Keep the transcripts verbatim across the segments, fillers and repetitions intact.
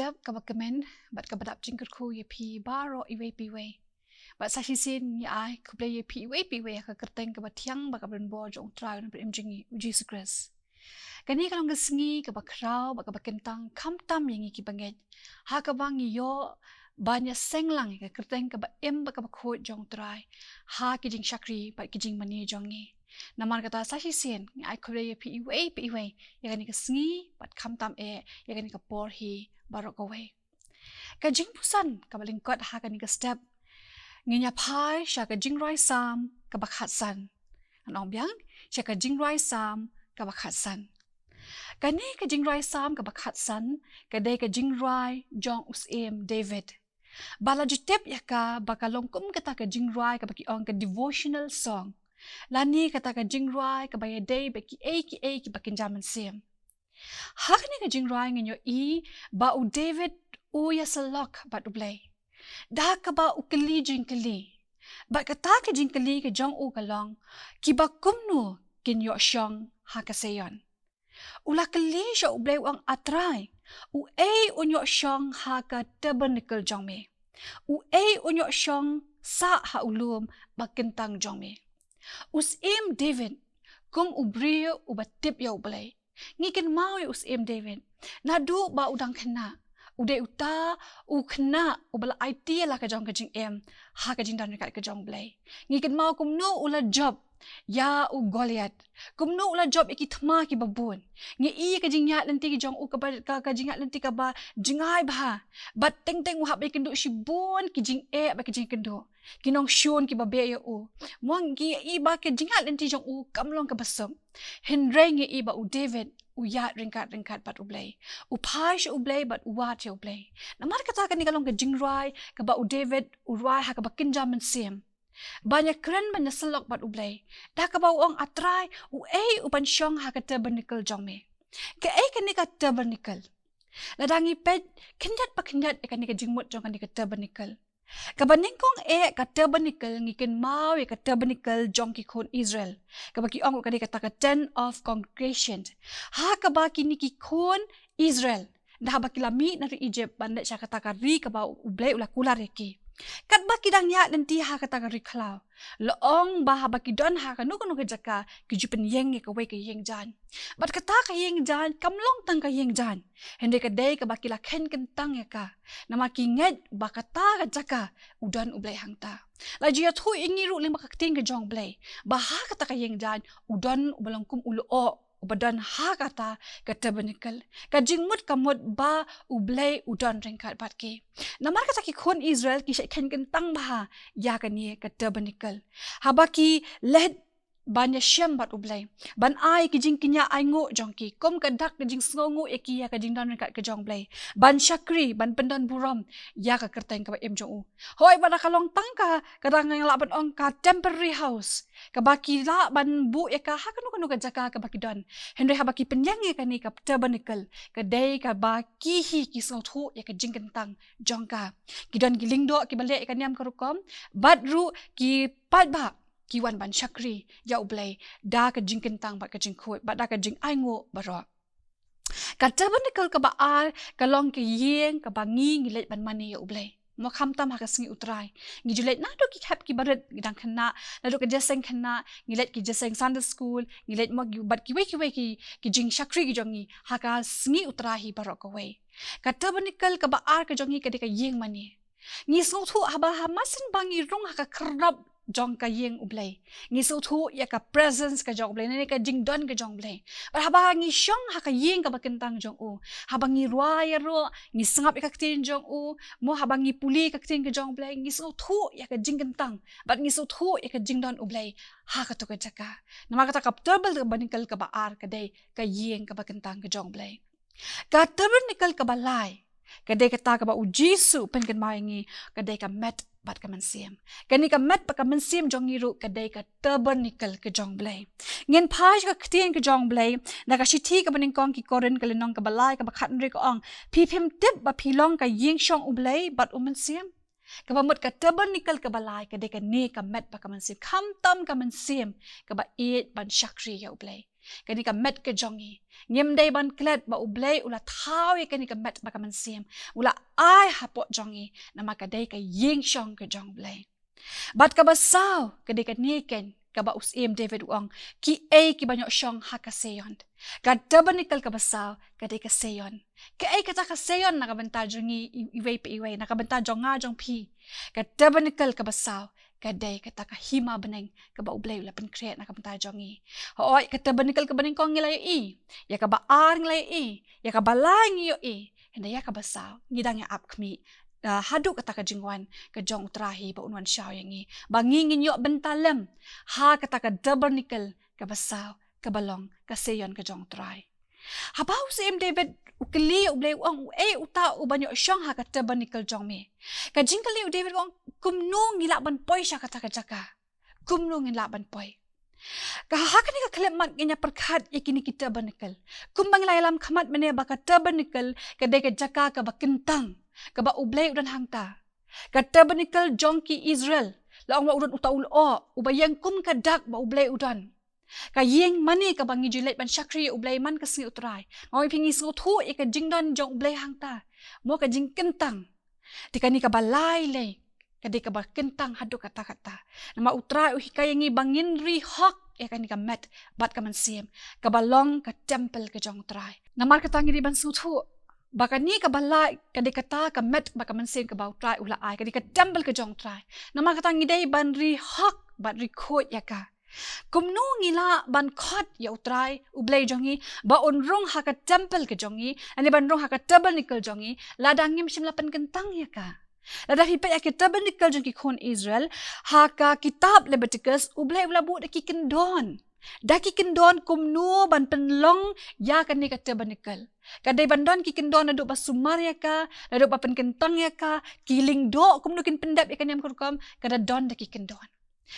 step kaba kmen bad kaba dap jingkyrkhu ïa phi baroh iwei pa iwei. Bad sa shisien ngi ai khublei ïa phi iwei pa iwei ha ka kyrteng kaba thiang bad kaba donbor jong U Trai U Nongpynim jong ngi U Jisu Khrist. Kane ka long ka sngi kaba khraw bad kaba kyntang khamtam ïa ngi kiba ngeit, ha kaba ngi ïoh ban ïaseng lang ïa ka kyrteng kaba im bad kaba khuid jong U Trai ha ki jingshakri bad ki jingmane jong ngi. Namar kata sa shisien ngi ai khublei ïa phi iwei pa iwei ïa kane ka sngi bad khamtam eh ïa kane ka por hi baroh kawei. Ka jingpuson kaba lyngkot ha kane ka step, ngin ïa phai sha ka jingrwai Salm kaba khatsan. Ngan ong biang, sha ka jingrwai Salm kaba khatsan. Kane ka jingrwai Salm kaba khatsan ka dei ka jingrwai jong u Syiem David. Ba la ju tip ïa ka ba ka long kum kata ka jingrwai kaba ki ong ka devotional song, lane kata ka jingrwai kaba ïadei bad kiei kiei kiba kynja mynsiem. Ha kane ka jingrwai ngin ïohi ba u David u ïasyllok bad U Blei da kaba u kylli jingkylli. Bad kata ka jingkylli ka jong u ka long, kiba kumno kin ïoh shong ha ka Seion? U la kylli sha U Blei, u ong, A Trai, uei un ïoh shong ha ka tabernacle jong me? Uei un ïoh shong sah ha u lum ba kyntang jong me? U Syiem David, kum u briew uba tip ïa U Blei, ngi kynmaw ïa u Syiem David, naduh ba u dang khynnah, u dei uta u khynnah uba la aiti ïa la ka jong ka jingim ha ka jingdon ryngkat ka jong U Blei. Ngi kynmaw kumno u la jop ïa u Goliath, kumno u la jop ïa ki thma kiba bun. Ngi i ka jingïaid lynti ki jong u kaba, ka, ka jingïaid lynti kaba jngai bha. Bad teng teng u hap ban ïakynduh shibun ki jingeh bad ki jingkynduh. Ki nongshun kiba beh ïa u. Mo, ngi i ba ka jingïaid lynti jong u kam long kaba suk. Hynrei ngi i ba u David u ïaid ryngkat ryngkat bad U Blei. U phai sha U Blei bad u wad ïa U Blei. Namar kata kane ka long ka jingrwai kaba u David u rwai ha kaba kynja mynsiem, ban ïakren ban ïasyllok bad U Blei, da kaba u ong, A Trai, uei u ban shong ha ka tabernacle jong me? Kaei kane ka tabernacle? Lada ngi peit khyndiat pa khyndiat ïa kane ka jingmut jong kane ka tabernacle, kaba nyngkong eh ka tabernacle ngi kynmaw ïa ka tabernacle jong ki khun Israel, kaba ki ong ruh ka dei kata ka tent of congregation. Ha kaba kine ki khun Israel, da haba ki la mih na ri Egypt ban leit sha kata ka ri kaba U Blei u la kular ïa ki, katba ki dang ïaid lynti ha kata ka ri khlaw, la ong ba haba ki don ha kano kano ka jaka ki ju pynïeng ïa kawei ka ïing jaiñ. Bad kata ka ïing jaiñ kam long tang ka ïing jaiñ, hynrei ka dei kaba ki la kheiñ kyntang ïa ka, namar ki ngeit ba kata ka jaka u don U Blei hangta. La ju ïathuh ïa ngi ruh lyngba ka ktien ka jong U Blei ba ha kata ka ïing jaiñ u don uba long kum u lyoh uba don ha kata ka tabernacle. Ka jingmut ka mut ba U Blei u don ryngkat bad ki. Namar kata ki khun Israel ki shait kheiñ kyntang bha ïa kane ka tabernacle. Haba ki leit ban ïashem bad U Blei, ban ai ki jingkñia ainguh jong ki, kum ka dak ka jingsngewnguh ïa ki ïa ka jingdon ryngkat ka jong U Blei, ban shakri, ban pyndon burom ïa ka kyrteng kaba im jong u. Hooid, ba da ka long tang ka, ka dang nga lah ban ong ka temporary house, kaba ki lah ban buh ïa ka ha kano kano ka jaka kaba ki don. Hynrei haba ki pynïeng ïa kane ka tabernacle, ka dei kaba ki hi ki sngewthuh ïa ka jingkyntang jong ka. Ki don ki lyngdoh kiba leh ïa ka niam ka rukom, bad ruh ki paidbah ki wan ban shakri ïa U Blei da ka jingkyntang bad ka jingkhuid bad da ka jingainguh baroh. Ka tabernacle kaba ar ka long ka ïing kaba ngi, ngi leit ban mane ïa U Blei. Mo, khamtam ha ka sngi U Trai, ngi ju leit naduh ki khep kiba rit, ngi dang khynnah, naduh ka jingïaseng khynnah, ngi leit ki jingïaseng Sunday school, ngi leit mo bad kiwei kiwei ki, ki jingshakri ki jong ngi ha ka sngi U Trai hi baroh kawei. Ka tabernacle kaba ar ka jong ngi ka dei ka ïing mane. Ngi sngewthuh haba ha masin ba ngi rung ha ka khyrdop jong ka ïing U Blei, ngi sngewthuh ïa ka presence ka jong U Blei, ne ka jingdon ka jong U Blei. Bad haba ngi shong ha ka ïing kaba kyntang jong u, haba ngi rwai ïa ruh, ngi sngap ïa ka ktien jong u, mo haba ngi pule ka ktien ka jong U Blei, ngi sngewthuh ïa ka jingkyntang bad ngi sngewthuh ïa ka jingdon U Blei ha kato ka jaka. Namar kata ka tabernacle kaba ar ka dei ka ïing kaba kyntang ka jong U Blei. Ka tabernacle kaba lai ka dei kata kaba U Jisu u pynkynmaw ïa ngi, ka dei ka met bad ka mynsiem. Kane ka met bad ka mynsiem jong ngi ruh ka dei ka tabernacle ka jong U Blei. Ngin phai sha ka ktien ka jong U Blei na ka shithi kaba nyngkong ki Korinth ka lynnong kaba lai kaba khathynriew ka ong, phi phim tip ba phi long ka ïing shong U Blei bad U Mynsiem? Kaba mut ka tabernacle kaba lai ka dei kane ka met bad ka mynsiem, khamtam ka mynsiem kaba ïeit ban shakri ïa U Blei. kane ka met ka jong ngi. Ngim dei ban klet ba U Blei u la thaw ïa kane ka met bad ka mynsiem, u la ai hapoh jong ngi, namar ka dei ka ïing shong ka jong U Blei. Bad kaba saw ka dei kane keiñ, kaba u Syiem David u ong, kiei kiban ïoh shong ha ka Seion. Ka tabernacle kaba saw ka dei ka Seion. Kaei kata ka Seion na ka bynta jong ngi i-, iwei pa iwei, na ka bynta jong nga jong phi? Ka tabernacle kaba saw ka dei kata ka hima bneng kaba U Blei u la pynkhreh na ka bynta jong ngi. Hooid, ka tabernacle kaba nyngkong ngi la ïohi, ïa kaba ar ngi la ïohi, ïa kaba lai ngi ïohi, hynrei ïa kaba saw ngi dang ïa ap khmih, ah, haduh kata ka jingwan ka jong U Trai hi ba un wan shaw ïa ngi, ba ngi ngin ïoh bynta lem ha kata ka tabernacle kaba saw, kaba long ka Seion ka jong U Trai. Haba u Syiem David u kylli U Blei, u ong, uei uta uban ïoh shong ha ka tabernacle jong me? Ka jingkylli u David u ong, kumno ngi lah ban poi sha kata ka jaka? Kumno ngin lah ban poi? Ka ha kane ka khyllipmat ngin ïa pyrkhat ïa kine ki tabernacle. Kumba ngi la ïalam khmat mynne ba ka tabernacle ka dei ka jaka kaba kyntang, kaba U Blei u don hangta. Ka tabernacle jong ki Israel, la ong ba u don uta u lyoh uba ïeng kum ka dak ba U Blei u don. Ka ïing mane kaba ngi ju leit ban shakri ïa U Blei man ka sngi U Trai. Nga ong ïa phi, ngi sngewthuh ïa ka jingdon jong U Blei hangta, mo, ka jingkyntang. Te kane kaba lai lei ka dei kaba kyntang haduh katta katta. Namar U Trai u hikai ïa ngi ba ngin ri hok ïa kane ka met bad ka mynsiem, kaba long ka templ ka jong U Trai. Namar kata ngi dei ban sngewthuh ba kane kaba lai ka dei kata ka met bad ka mynsiem kaba U Trai u la ai, ka dei ka templ ka jong U Trai. Namar kata ngi dei ban ri hok bad ri khuid ïa ka. Kumno ngi lah ban khot ïa U Trai U Blei jong ngi ba un rung ha ka templ ka jong ngi, lane ban rung ha ka tabernacle jong ngi, lada ngim shym la pynkyntang ïa ka? Lada phi peit ïa ka tabernacle jong ki khun Israel, ha ka kitab Leviticus, U Blei u la buh da ki kyndon. Da ki kyndon kumno ban pynlong ïa kane ka tabernacle. Ka dei ban don ki kyndon naduh ba sumar ïa ka, naduh ba pynkyntang ïa ka, ki lyngdoh kumno kin pyndep ïa ka niam ka rukom, ka da don da ki kyndon.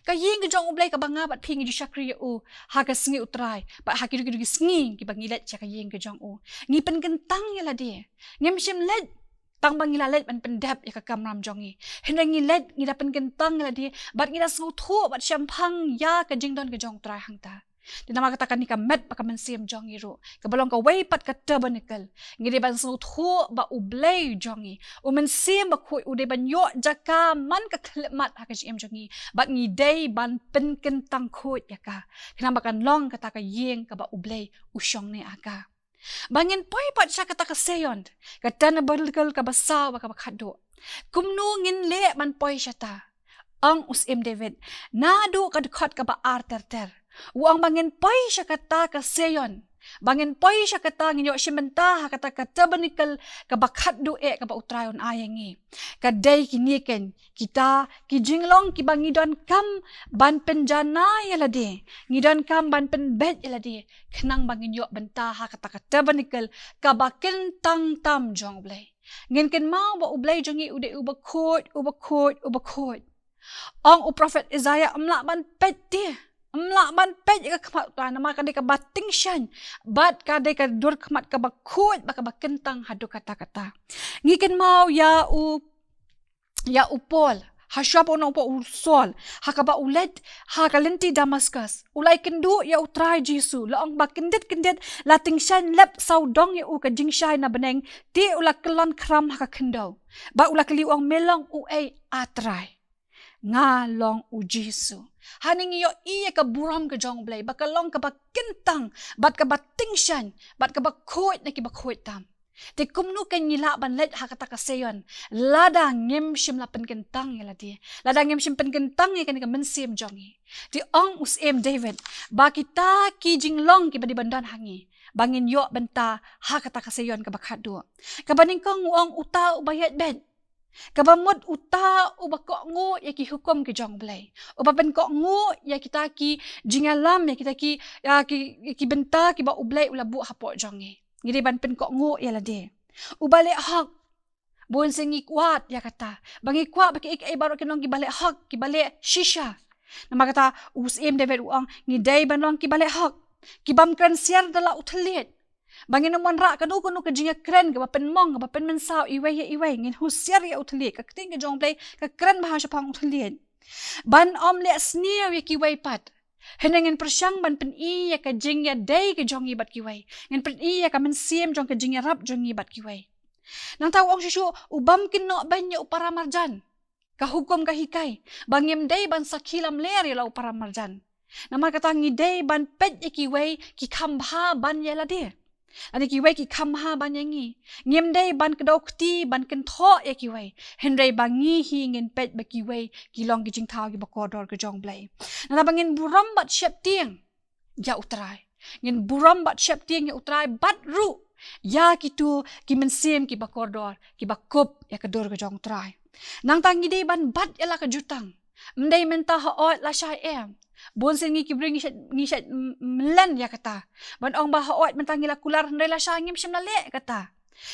Ka ïing ka jong U Blei kaba nga bad phi ngi ju shakri ïa u ha ka sngi U Trai bad ha ki, ki, ki sngi kiba ngi leit sha ka ïing ka jong u, ngi pynkyntang ïa lade. Ngim shym leit tang ba ngi la leit ban pyndep ïa ka kamram jong ngi, hynrei ngi leit, ngi da pynkyntang ïa lade bad ngi da sngewthuh bad shemphang ïa ka jingdon ka jong U Trai hangta. Te namar kata kane ka met bad ka mynsiem jong ngi ruh, kaba long kawei pat ka tabernacle, ngi dei ban sngewthuh ba U Blei jong ngi, U Mynsiem Bakhuid, u dei ban ïoh jaka man ka khyllipmat ha ka jingim jong ngi, bad ngi dei ban pynkyntang khuid ïa ka, khnang ba kan long kata ka ïing kaba U Blei u shong ne ha ka. Ba ngin poi pat sha kata ka Seion, ka tabernacle kaba saw bad kaba khatduh. Kumno ngin leh ban poi shata? Ong u Syiem David, naduh ka dkhot kaba ar ter ter, u ong ba ngin poi sha kata ka Seion, ba ngin poi sha kata, ngin ïoh shim bynta ha kata ka tabernacle kaba khatduh eh kaba U Trai un ai ïa ngi. Ka dei kine keiñ kita ki jinglong kiba ngi donkam ban pynjanai ïa lade, ngi donkam ban pynbeit ïa lade, khnang ba ngin ïoh bynta ha kata ka tabernacle kaba kyntang tam jong U Blei. Ngin kynmaw ba U Blei jong ngi u dei uba khuid, uba khuid, uba khuid. Ong u prophet Isaiah, ym lah ban peit te, ym lah ban peit ïa ka khmat U Trai, namar ka dei kaba tyngshaiñ bad ka dei ka dur khmat kaba khuid bad kaba kyntang haduh katta katta. Ngi kynmaw ïa u, ïa u Paul, ha shuwa ba u long u, u Saul, ha kaba u leit ha ka lynti Damascus, u la ïakynduh ïa U Trai Jisu, la ong ba kyndit kyndit la tyngshaiñ lep sawdong ïa u ka jingshai na bneng, te u la kyllon khram ha ka khyndew bad u la kylli, u ong, me long uei, A Trai? Nga long U Jisu. Hangne ngi ïohi ïa ka burom ka jong U Blei ba ka long kaba kyntang bad kaba tyngshaiñ bad kaba khuid na kiba khuid tam. Te kumno keiñ ngi lah ban leit ha kata ka Seion lada ngim shym la pynkyntang ïa lade, lada ngim shym pynkyntang ïa kane ka mynsiem jong ngi? Te ong u Syiem David ba kita ki jinglong kiba dei ban don ha ngi ba ngin ïoh bynta ha kata ka Seion kaba khatduh. Kaba nyngkong u ong uta uba ïaid beit. Kaba mut uta uba kohnguh ïa ki hukum ki jong U Blei, uba pynkohnguh ïa kita ki jingïalam, ïa kita ki, ïa ki, ïa ki bynta kiba U Blei u la buh hapoh jong ngi. Ngi dei ban pynkohnguh ïa lade. Uba leh hok. Bun sien ngi kwah ïa kata, ba ngi kwah ba kiei kiei baroh kin long kiba leh hok, kiba leh shisha. Namar kata u Syiem David u ong, ngi dei ban long kiba leh hok, kibym kren siar da la u thylliej. Ba ngin ym wanrah kano kano ka jingïakren kaba pynmong, kaba pynmynsaw iwei ïa iwei. Ngin husiar ïa u thylliej. Ka ktien ka jong U Blei ka kren ba ha shaphang u thylliej. Ban ym leh sniew ïa kiwei pat. Hynrei ngin pyrshang ban pyni ïa ka jingïadei ka jong ngi bad kiwei. Ngin pyni ïa ka mynsiem jong ka jingïarap jong ngi bad kiwei. Nangta u ong shuh shuh, u bym kynnoh beiñ ïa u para marjan. Ka hukum ka hikai ba ngim dei ban sakhi lamler ïa la u para marjan. Namar kata ngi dei ban peit ïa kiwei ki kham bha ban ïa lade, lane kiwei ki kham bha ban ïa ngi. Ngim dei ban kdew kti ban kynthoh ïa kiwei, hynrei ba ngi hi ngin peit ba kiwei ki long ki jingthaw kiba kordor ka jong U Blei. Nangta ba ngin burom bad sheptieng ïa U Trai. Ngin burom bad sheptieng ïa U Trai bad ruh ïa kito ki mynsiem kiba kordor kiba kup ïa ka dur ka jong U Trai. Nangta ngi dei ban bat ïa la ka jutang. Ym dei mynta hooid lashai em. Bun sien ngi ki briew ngi shait, ngi shait m-, mlien ïa kata. Ban ong ba hooid mynta ngi la kular hynrei lashai ngim shym la leh kata.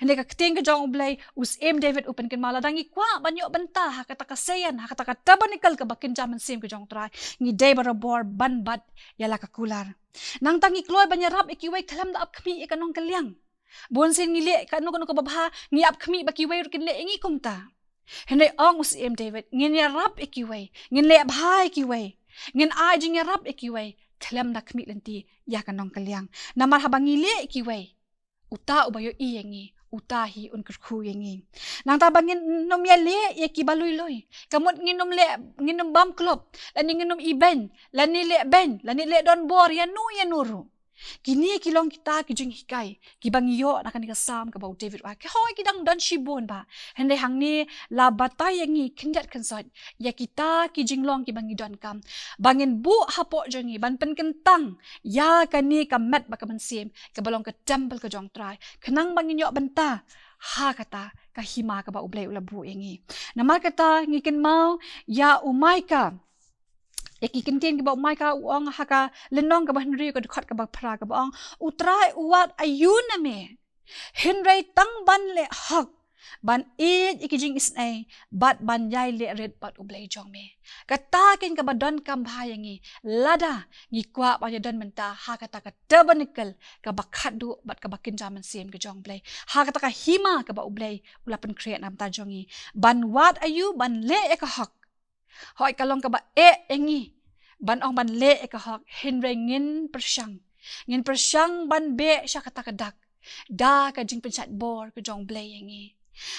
Hynrei ka ktien ka jong U Blei, u Syiem David u pynkynmaw, lada ngi kwah ban ïoh bynta ha kata ka seian, ha kata ka tabernacle kaba kynja mynsiem ka jong U Trai, ngi dei barabor ban bat ïa la ka kular. Nangta ngi kloi ban ïarap ïa kiwei khlem da ap khmih ïa ka nongkylliang. Bun sien ngi leh kano kano kaba bha, ngi ap khmih ba kiwei ruh kin leh ïa ngi kumta. Hynrei ong u Syiem David, ngin ïarap ïa kiwei, ngin leh bha ïa kiwei, ngin ai jingïarap ïa kiwei khlem da khmih lynti ïa ka nongkylliang. Namar haba ngi leh ïa kiwei, uta uba ïohi ïa ngi, uta hi un kyrkhu ïa ngi. Nangta ba ngin nym ïaleh ïa kiba lui lui. Ka mut ngin nym leh, ngin nym bam klop, lane ngin nym ibeiñ, lane leh beiñ, lane leh donbor ïano ïano ruh. Kine ki long kita ki jinghikai kiba ngi ïoh na kane ka Salm kaba u David u ai. Ki hooid ki dang don shibun bah. Hynrei hangne la batai ïa ngi khyndiat khynsoit ïa kita ki jinglong kiba ngi donkam, ba ngin buh hapoh jong ngi ban pynkyntang ïa kane ka met bad ka mynsiem kaba long ka temple ka jong U Trai, khnang ba ngin ïoh bynta ha kata ka hima kaba U Blei u la buh ïa ngi. Namar kata ngi kynmaw ïa u Maikah, ïa ki kyntien kiba u Maikah u ong ha ka lynnong kaba hynriew, ka dkhot kaba phra, kaba ong, U Trai u wad aïu na me, hynrei tang ban leh hok, ban ïeit ïa ki jingisynei bad ban ïai leh rit bad U Blei jong me. Kata keiñ kaba donkam bha ïa ngi lada ngi kwah ban ïadon bynta ha kata ka tabernacle kaba khatduh bad kaba kynja mynsiem ka jong U Blei, ha kata ka hima kaba U Blei u la pynkhreh na bynta jong ngi. Ban wad aïu? Ban leh ïa ka hok. Hooid ka long kaba eh ïa ngi ban ong ban leh ïa ka hok, hynrei ngin pyrshang, ngin pyrshang ban beh sha kata ka dak da ka jingpynshait bor ka jong U Blei ïa ngi.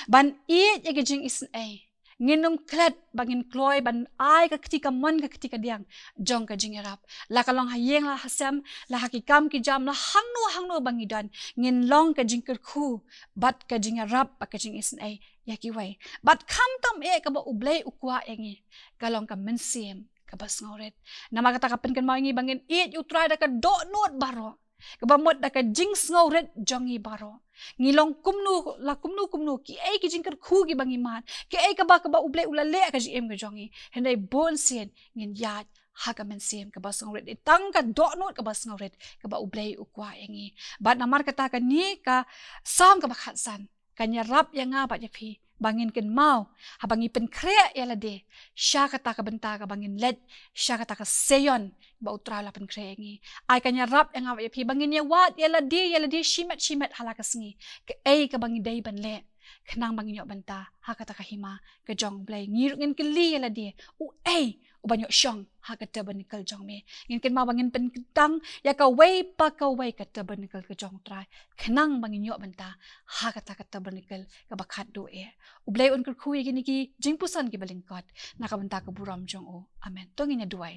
Ban ïeit ïa ka jingisynei, ngin nym klet ba ngin kloi ban ai ka kti kamon ka kti kadiang jong ka jingïarap. La ka long ha ïing la ha sem, la ha ki kam ki jam, la hangno hangno ba ngi don, ngin long ka jingkyrkhu bad ka jingïarap bad ka jingisynei ïa kiwei. Bad khamtam eh kaba U Blei u kwah ïa ngi ka long ka mynsiem kaba sngewrit. Namar kata ka pynkynmaw ïa ngi ba ngin ïeit U Trai da ka dohnud baroh, kaba mut da ka jingsngewrit jong ngi baroh. Ngi long kumno la kumno kumno, kiei ki jingkyrkhu kiba ngi mad, kiei kaba, kaba U Blei u la leh ha ka jingim ka jong ngi, hynrei bun sien ngin ïaid ha ka mynsiem kaba sngewrit. Dei tang ka dohnud kaba sngewrit kaba U Blei u kwah ïa ngi. Bad namar kata kane ka Salm kaba khatsan kan ïarap ïa nga bad ïa phi ba ngin kynmaw haba ngi pynkhreh ïa lade sha kata ka bynta kaba ngin leit sha kata ka seion ba U Trai u la pynkhreh ïa ngi. Ai kan ïarap ïa nga bad ïa phi ba ngin ïawad ïa lade, ïa lade shimet shimet ha la ka sngi, kaei kaba ngi dei ban leh khnang ba ngin ïoh bynta ha kata ka hima ka jong U Blei. Ngi ruh ngin kylli ïa lade, uei uban ïoh shong ha ka tabernacle jong me. Ngin kynmaw ba ngin pynkyntang ïa kawei pa kawei ka tabernacle ka jong U Trai khnang ba ngin ïoh bynta ha kata ka tabernacle kaba khatduh eh. U Blei un kyrkhu ïa kine ki jingpuson kiba lyngkot na ka bynta ka burom jong u. Amen. To ngin ïa duwai.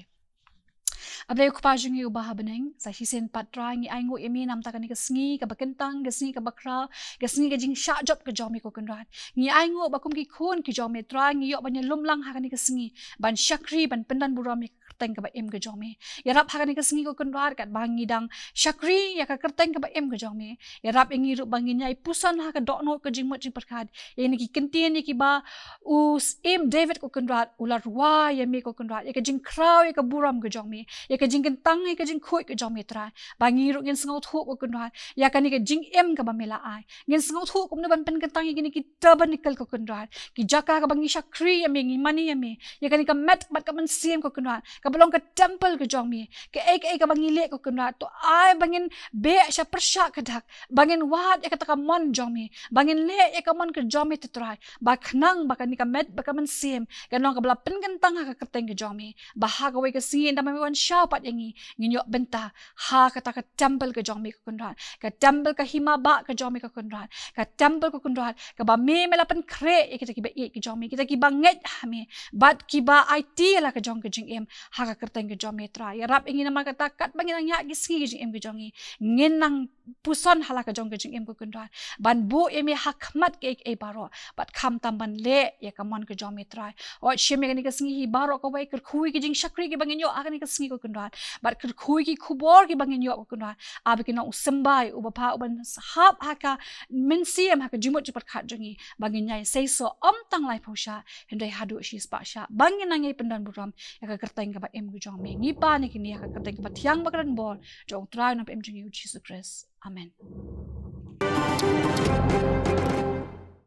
A Blei U Kpa jong ngi uba ha bneng, sa shisien pat Trai ngi ainguh ïa me namar kane ka sngi kaba kyntang, ka sngi kaba khraw, ka sngi ka jingshah jop ka jong me ko Kynrad. Ngi ainguh ba kum ki khun ki jong me Trai ngi ïoh ban ïalum lang ha kane ka sngi ban shakri, ban pyndon burom ïa ka kyrteng kaba im ka jong me. Ïarap ha kane ka sngi ko Kynrad katba ngi dang shakri ïa ka kyrteng kaba im ka jong me, ïarap ïa ngi ruh ba ngin ïai puson ha ka dohnud ka jingmut jingpyrkhat ïa kine ki kyntien ïa kiba u Syiem David ko Kynrad u la rwai ïa me ko Kynrad, ïa ka jingkhraw ïa ka burom ka jong me, ïa ka jingkyntang ïa ka jingkhuid ka jong me Trai. Ba ngi ruh ngin sngewthuh ko Kynrad ïa kane ka jingim kaba me la ai. Ngin sngewthuh kumno ban pynkyntang ïa kine ki tabernacle ko Kynrad, ki jaka kaba ngi shakri ïa me, ngi mane ïa me, ïa kane ka met bad ka mynsiem ko Kynrad. kaba long ka temple ka jong me. Kaei kaei kaba ngi leh ko Kynrad, to ai ba ngin beh sha pyrshah ka dak, ba ngin wad ïa kata ka mon jong me, ba ngin leh ïa ka mon ka jong me, to Trai, ba khnang ba kane ka met bad ka mynsiem kan long kaba la pynkyntang ha ka kyrteng ka jong me, ba ha kawei ka sngi ynda me wan shaw pat ïa ngi, ngin ïoh bynta ha kata ka temple ka jong me ko Kynrad, ka temple ka hima bah ka jong me ko Kynrad, ka temple ko Kynrad kaba me, me la pynkhreh ïa kita kiba ïeit ki jong me, kita kiba ngeit ha me bad kiba aiti ïa la ka jong ka jingim ha ka kyrteng ka jong me, Trai. Ïarap ïa ngi namar kata, katba ngi nang ïaid ki sngi ka jingim ka jong ngi, ngin nang puson ha la ka jong ka jingim ko Kynrad, ban buh ïa me ha khmat kiei kiei baroh, bad khamtam ban leh ïa ka mon ka jong me, Trai. Wat shim ïa kane ka sngi hi baroh kawei, kyrkhu ïa ki jingshakri kiba ngin ïoh ha kane ka sngi ko Kynrad, bad kyrkhu ïa ki khubor kiba ngin ïoh ko Kynrad, ai ba kin long u symbai uba bha, uban hap ha ka mynsiem, ha ka jingmut jingpyrkhat jong ngi, ba ngin ïai seisoh ym tang laiphew shah hynrei haduh shispah shah, ba ngin nang ïai pyndonburom ïa ka kyrteng kaba im ka jong me. Ngi pan ïa kine ha ka kyrteng kaba thiang bad kaba kren bor jong U Trai Nongpynim jong ngi U Jisu Khrist. Amen.